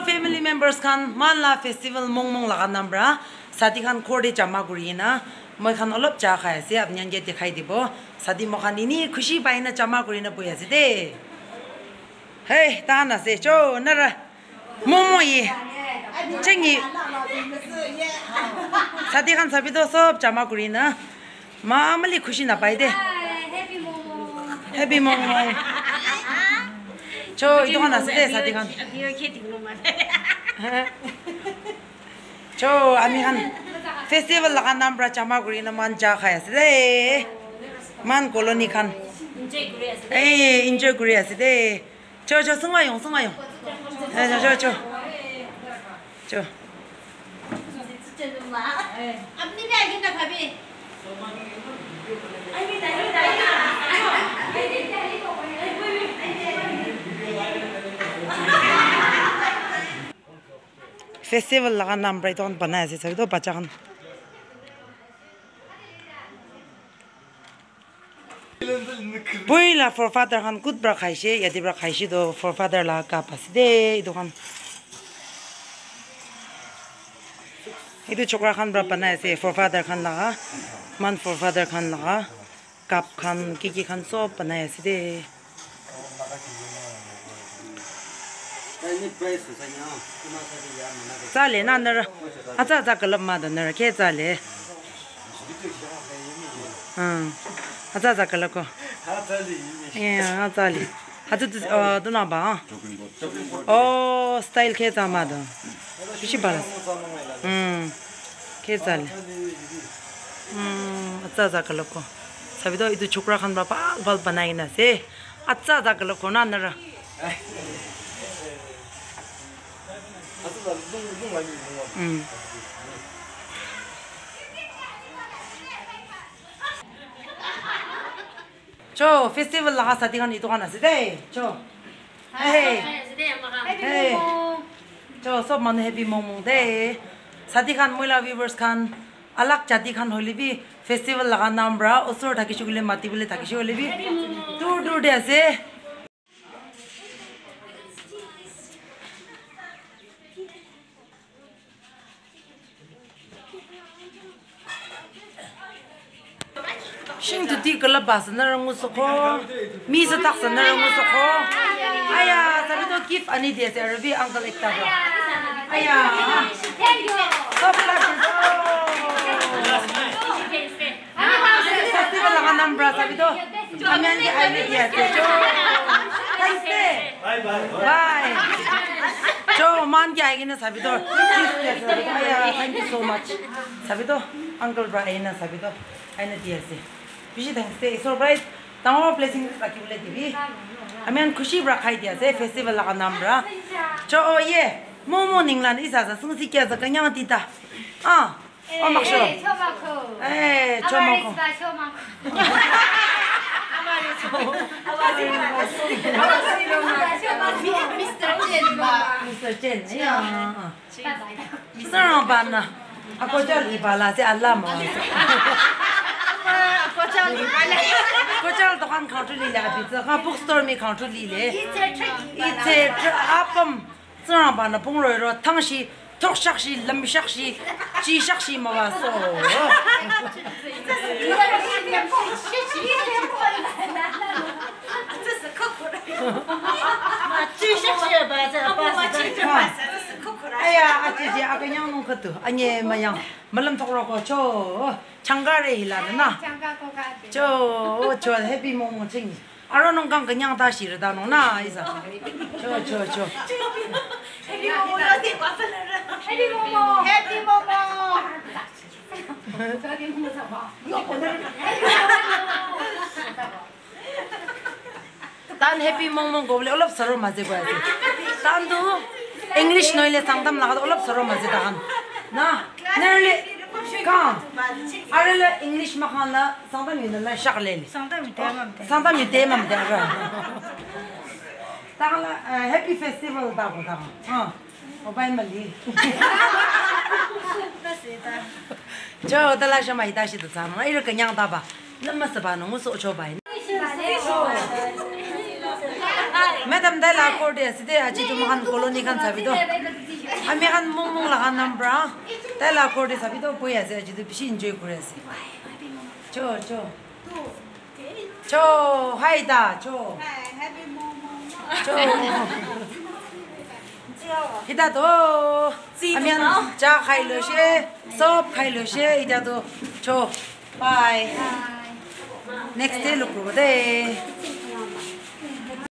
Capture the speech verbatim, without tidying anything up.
Family members khan, moikhan la festival mong mong laga nam pra sadi khan ghor te jama kuri kena moikhan olop cha khai ase, apni khan ke dikhai dibo. Sadi moikhan ini khushi pai na jama kuri na bohi ase de. Hey, tahan ase, cho, nara. Momo ye. Chengi. Sadi khan sabi to sob jama kuri na. Ma amali khushi na pai de. Happy Momo. Happy Momo. Cho, itu khan ase de, sadi khan. Cho, ami khan festival laga nam pra jama kuri na moikhan cha khai ase de. Moikhan colony khan. Eh, enjoy kuri ase de. Cho, cho, sungwa yong, sungwa yong. Eh, cho, cho, cho. Cho. Festival laga nam pra etu khan banai ase, sabi toh bacha khan. Puila forefather khan kut pra khaishe, yate pra khaishe toh forefather la cup ase de, etu khan. Etu chokra khan pra banai ase, forefather khan laga, man forefather khan laga. Cup khan, kiki khan sob banai ase de. Tsale na nara. Acha acha kalap ma da nara ke tsale. Hmm. Acha acha kalap ko. Yeah, acha le. Acha tu, uh, tu na ba. Oh, style ke tsama da. Bishi bala. Hmm. Ke tsale. Hmm, acha acha kalap ko. Sabi toh, etu chokra khan pra bhal bhal banai na ase. Acha acha kalap ko na nara. Hmm. Cho, festival laga sadi khan etu khan ase de. Cho. Hey. Hey. Cho, sob manu happy mong mong de. Sadi khan, moi la viewers khan, alag jati khan hoile bi festival laga nam pra osor thakishe koile mati bole thakishe koile bi dur dur de ase. Shing tuti kala bas na rangu soko. Mi sa tak sa na rangu soko. Aya, sabi to gift ani dia sa Ravi uncle ekta ba. Aya. Thank you. Sob la. Festival laga nam pra sabi to. Ami khan ke aina dia ase. Cho. Thanks de. Bye bye. Bye. Cho, man ke aigena sabi to. Please, please, sabi to. Aya, thank you so much. Sabi to, uncle pra aina sabi to. Aina dia ase. Bishi thanks de. Isor pra dangor blessing rakhi bole dibi. Ami khan khushi pra khai dia ase. Festival laga nam pra. Cho, oh, yeah. Mo, mo, ninglan, isa, sa, sung, si, kya, sa, kanyang, tita. Ah. Oh, mak sure. Eh, cho mak ko. Eh, cho mak ko. Mister Chen ba. Mister Chen, ya. Sara ba na. Ako chal ibala se Allah ma. Ako chal ibala. Ako chal to kan khauthu lile abi. Ka bookstore mi khauthu lile. It's a trick. It's a trick. Apam. Tsarangba na pung roi ro thang shi, thok shak shi, lam shak shi, chi shak shi ma wa so. Chi shak shi ba za ba sa. Aya, a chi chi, a ka nyang nung ka tu, a nye ma yang, ma lam thok ro ko cho, chang ka re hi la na. Cho, cho, happy mo mo ching. Aro nong kang kenyang ta shi re ta nong na isa. Cho, cho, cho. Happy Momo lo te kwa fa la ra. Happy Momo. Happy Momo. Tan happy mong mong ko bole olop saro maze ko ase. Tan tu English noile Sangtam laga olop saro maze ta khan. Na, nearly ka. Are le English ma khan la Sangtam yun la shak le. Sangtam yun te mam te. Sangtam yun te mam te ra. Ta la, eh, happy festival ta ko ta. Ha. Obai mali. Jo, ta la shama ita shi ta sa. Ma iro kenyang ta ba. Lama sa ba no so cho bai. Madam, tai la ghor te ase de, aji tu moikhan colony khan sabi to. Ami khan mong mong laga nam pra. Tai la ghor te sabi to, boi ase, aji tu bishi enjoy kuri ase. Cho, cho. Cho, hi da, cho. Cho. Hita to. Ami khan cha khai lo she, sob khai lo she, ita to. Cho. Bye. Next day look de.